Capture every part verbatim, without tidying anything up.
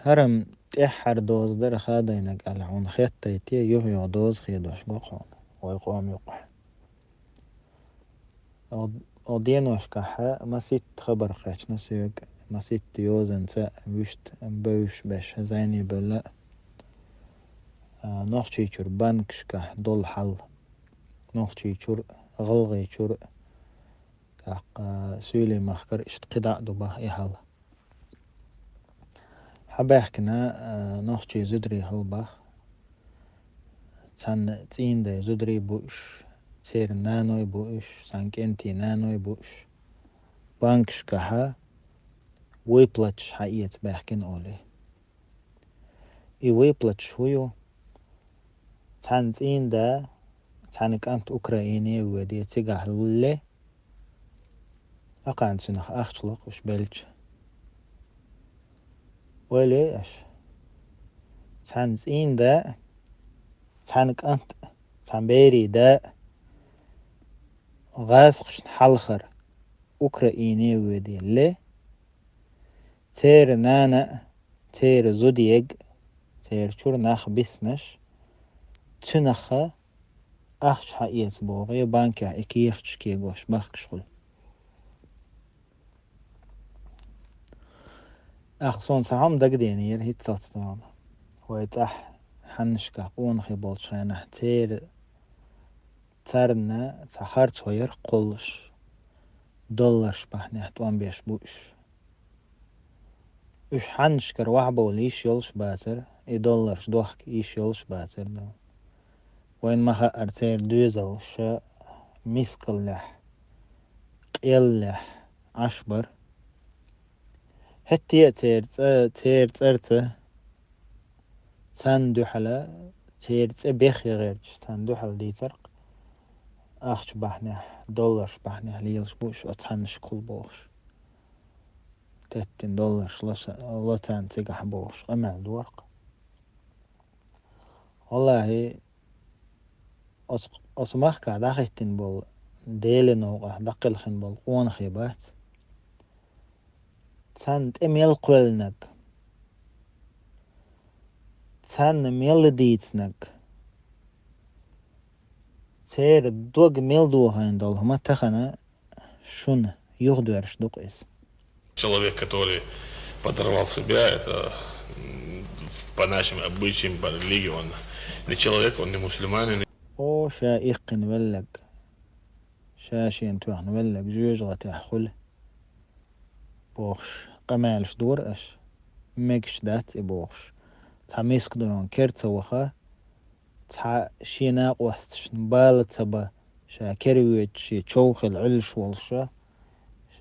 ХӀара-м тӀеххьара доза дара хадайнарг аьлла хьуна хеттайта, юха-юха доза хедош го хьуна вай къома юкъахь. О, о деношкахь маситта хабар кхаьчна соьга, маситта йозанца вуьшта бевзаш беш зӀене бевлла, а, Нохчийчуьра банкашкахь долу хьал. Нохчийчуьра, ГӀалгӀайчуьра, тӀаккха Суьйлийн махкара иштта кхидӀа а ду бах и хьал. Хьабаьхкина, а, нохчийн зударий хьалабах. Цхьана цӀийнан дай зударий бу уьш, церан наной бу уьш, цхьана кӀентий наной бу уьш. Банкашкахьа выплаташ хьаэца баьхкина олий. И выплаташ хӀун ю? Цхьана цӀийнан да, цхьана кӀант Украине а воьдий, цигахь ле, акхарна цунах ахча ло-кх уьш белча. Ойла йой аша. Цхьана цӀийнан да, цхьана кӀант, цхьана берийн да гӀазкхашна хьалхара Украине а воьдий ле, церан нана а, церан зуда ег а, церан чуьра нах биснарш, цуьнаха ахча хьаэца боху, я банкехь и кехаташ кегош бахкаш хуьлу. ТӀаккха суна цхьа хӀума дагадеанера хӀинццалц тӀехула. Вай цӀахь хьаннашкахь къонахий болчу хенахь церан, царна цхьа харц вайра кхуллуш, долларш бахьанехь тӀом беш бу уьш. Уьш хьаннашкара вахьабовла йиш йолуш бацара, и долларш дохка йиш йолуш бацара ду. Вайна ма-хаъара церан доьзалш мискаллехь, къеллехь Ӏаш бара. ХӀетте а церан цӀа-, церан цӀарца, царна дуьхьала, церан цӀе бехъе гӀерташ, царна дуьхьала дийцар-кх, ахча бахьанехь, долларш бахьанехь лелаш бу уьш оцу хьаннашкахула бохуш. Теттина долларш ло ша-, ло царна цигахь бохуш, къамел дора-кх. ВаллахӀи, оцу, оцу махкахь дӀахӀиттина болу, Делан новкъахь дӀакхелхина болу къонахий бац. Царна тӀе мел кхоьллинарг, царна мел дийцинарг, церан дог мел дохийна долу хӀума тахана шуна юхадоьрзуш ду-кх иза. Человек, который подорвал себя, это, м, по нашим обычаям, по религии, он не человек, он не мусульманин. О, ша иккхина велларг, ша шена тоьхна велларг жоьжахатехь хуьлу, бохуш, къамелаш дора аша. Мегаш дац и бохуш. Цхьа миска дуьйна кер ца ваха, цхьа шен накъосташна бала ца бан, ша кер воьдуш, шен чов хила Ӏуьллуш волуш,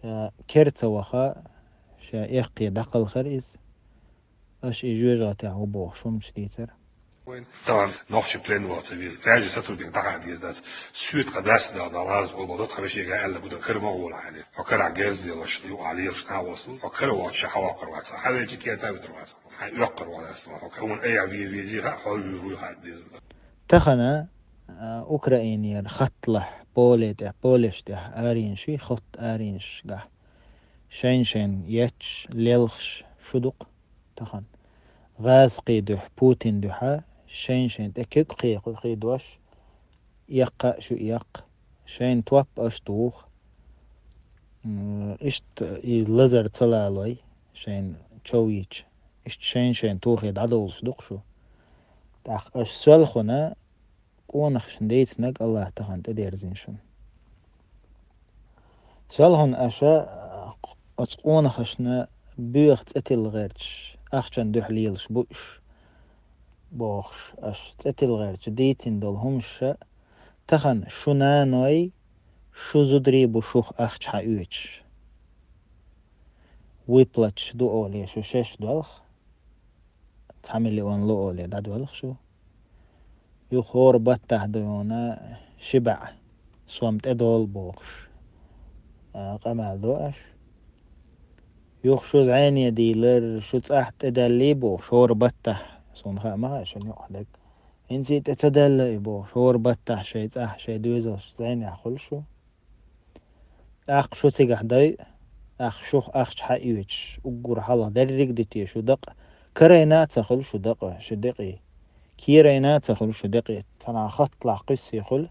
ша кер ца ваха, ша эккхий дӀакхалхара иза. Аша и жоьжахатехь ву бохуш хӀуманаш дийцара. Тахана нохчийн плен ваха ца веза. Таьржа сотрудник дӀахаа деза дац. Соьца тхан дас дала дӀалаза оба до тхан вешега аьлла бу дан кара ма гӀолахь аьлла. Хьо карахь герз лелаш, юкъахь лелаш нахоса. Хьо кара воцуш хьан воккхур вац. Хьан велча кертан витар вац. Хьайн оьккхур вац. Хьо кавун айхьа ве-, везий хаьа, хьо вуьйр вуй хаьа деза. Тахана, а, Украинера хаттлахь, поле тӀехь, полеш тӀехь аренаш, хотта аренашкахь шайн-шайн етташ, лелхаш шу ду-кх тахана. ГӀазкхийн дуьхьа, Путин дуьхьа, шайн-шайн тӀе куьг кхе-, кхийдош, эккха а шу эккха, шайна топ аша туху. М, иштта и лазар ца лалой, шайна чов йича, иштта шайн-шайн тухе дӀадовлуш ду-кх шу. ТӀаккха аша соьлхуна къонахашна дийцинарг АллахӀа тахана тӀедерзийна шуна. Соьлхуна аша оцу къонахашна боьха цӀе тилла гӀерташ, ахчанна дуьхьа лелаш бу уьш, бохуш, аша цӀе тилла гӀерташ дийцина долу хӀумаша, тахана шу наной, шу зударий бу шух ахча хьаоьцуш. Выплаташ ду олий шу шаьш доьлху, цхьа миллион ло олий дӀадоьлху шу. Юха хӀора баттахь ду хьуна ши бӀе сом тӀедолу бохуш, а, къамел до аша. Юха шу зӀене дийлар, шу цӀахь тӀедаьллий бохуш, хӀора баттахь, суна хаа ма хаьа шуна юкъахь дерг. ХӀинций тӀе ца даьлла и бохуш, хӀора баттахь шайн цӀахь, шайн доьзалш зӀенехь хуьлу шу. ТӀаккха шу цигахь дойу, тӀаккха шух ахча хьаоьцуш, уггар хьалха дерриг а дитий шу дакъа, Карайна а ца хуьлу шу дакъа, шу декъий. Керайна а ца хуьлу шу декъий. Цхьана хатталахь кхуьссий хуьлу.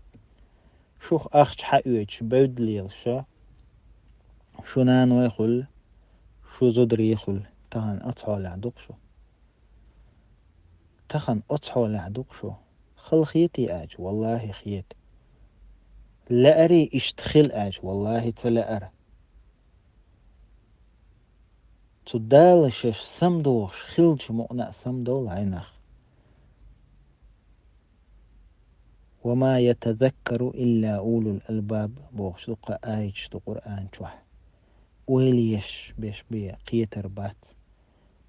Шух ахча хьаоьцуш бевдда лелаш, шу наной хуьлу, шу зударий хуьлу. Тахана оцу хьолехь ду-кх шу. Тахана оцу хьолехь ду-кх шу. Хала хетий аьлча, валлахӀи, хета. Лаьарий иштта хила аьлча, валлахӀи, ца лаьара. Цу Дала шаьш самадохуш хилча мукъана а самадовла хьайнах. «Ва ма ятазаккару илла улул албаб», бохуш дуккха аяташ ду Къуръан чохь. Ойла еш беш бен кхетар бац.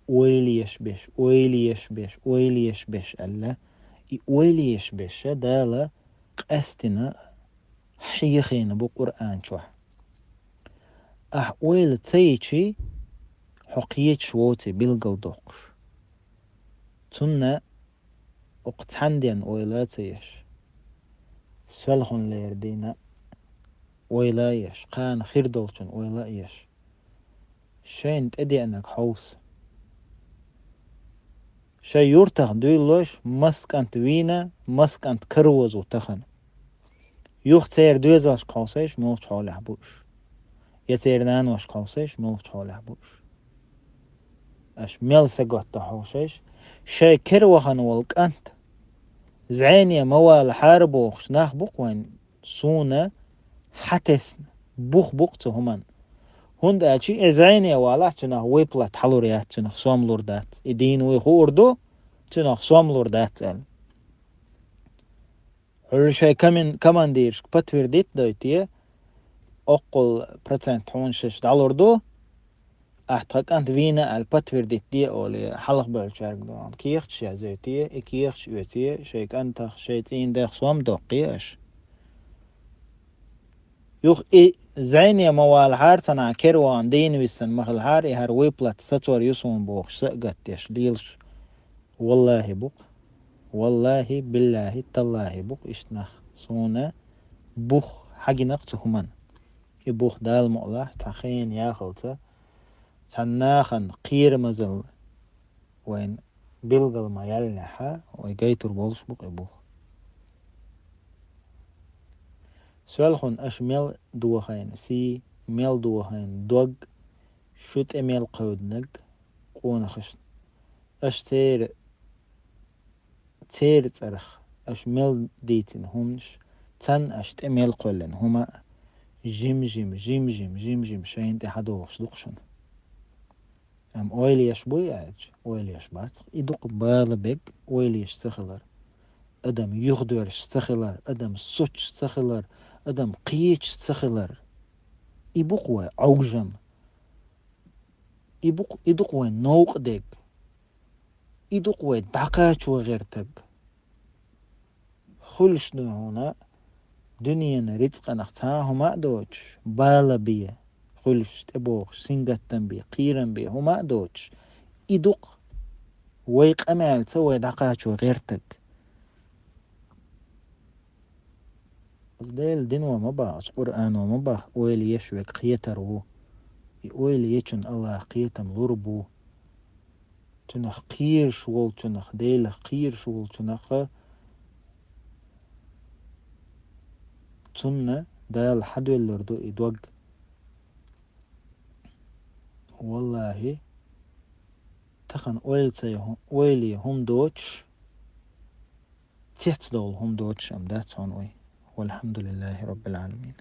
Ойла еш беш, ойла еш беш, ойла еш беш аьлла. И ойла еш беш Дала къаьстина хьехийна бу Къуръан чохь. Ахь ойла ца йичий, хьо кхеташ воций билгалдоккхуш. Цунна окху цхьана денна ойла а ца еш. Соьлхун лер дийна ойла а еш, кхана хир долчун ойла а еш. Шайна тӀедеанарг хьовса. Шайн юртах дуьйлалуш, мас кӀант вийна, мас кӀант каравоза ву тахана. Юха церан доьзалшка хьовсийша, муьлхачу хьолехь бу уьш. Я церан наношка хьовсийша, муьлхачу хьолехь бу уьш. Аша мел саготта хьовсийша, шайн кара вахана волу кӀант зӀене ма валахьара бохуш нах бу-кх вайн, суна хьатесна, бух бу-кх цу хӀуманна. ХӀунда аьлча и зӀене валахь, цунах выплата хьалур яц, цунах сом лур дац. И дийна вуй хуур ду, цунах сом лур дац аьлла. Хьуьлла шайн комин-, командиршка подтвердить а дойтий, оккхул процент хьуна шаьш дӀалур ду, ахь тхан кӀант вийна аьлла подтвердить де олий, хьалха бевллачаьрга дохьуна кехаташ язйойтий, и кехаташ оьций, шайн кӀантах, шайн цӀийнах сом доккхий аша. Юха и зӀене ма валахьара, цхьана кара вахана дийна висина ма хилахьара, и хӀара выплата сацор ю суна бохуш, са а гатдеш, лелаш. ВаллахӀи бу-кх. ВаллахӀи, биллахӀи, таллахӀи бу-кх иштта нах. Суна бух хьагина-кх цу хӀуманна. И бух Дала мукъалахь цхьа хенан яхалца, цхьана нахана кхерамазалла вайна билгал ма яьллинехь, вай гайтур болуш бу-кх и бух. Соьлхун аша мел дохийна сий, мел дохийна дог, шу тӀе мел кхевдинарг къонахашна. Аша церан, церан цӀарах аша мел дийцина хӀуманаш, царна аша тӀе мел кхоьллина хӀума а, жим-жим, жим-жим, жим-жим шайна тӀе хьадогӀуш ду-кх шуна. Амма ойла еш буй аьлча, ойла еш бац-кх. И ду-кх бала бег, ойла еш ца хилар. Адам юхадоьрзуш ца хилар, адам соцуш ца хилар, адам кхеташ ца хилар. И бу-кх вай Ӏовжам. И бу-кх, и ду-кх вайн новкъа дерг. И ду-кх вай дӀакхачо гӀертарг. Хуьлуш ду хьуна дуьненан рицкъанах цхьа а хӀума а доцуш, бала бен, хуьлуш, тӀебогӀуш, сингаттам бен, кхерам бен хӀума а доцуш, и ду-кх вай къамелаца вай дӀакхачо гӀертарг. Оцу Делан дино ма боху, оцу Къуръано ма боху, ойла еш верг кхетар ву. И ойла ечунна АллахӀа кхетам лур бу. Цунах кхоьруш волчунах, Делах кхоьруш волчунах а, цунна Дала хьадоьллур ду и дог. ВаллахӀи, тахана ойла ца йо-, ойла е хӀума доцуш, цецдовла хӀума доцуш ам дац хьуна вай. ВалхьамдулиллахӀи Роббил Ӏаламин.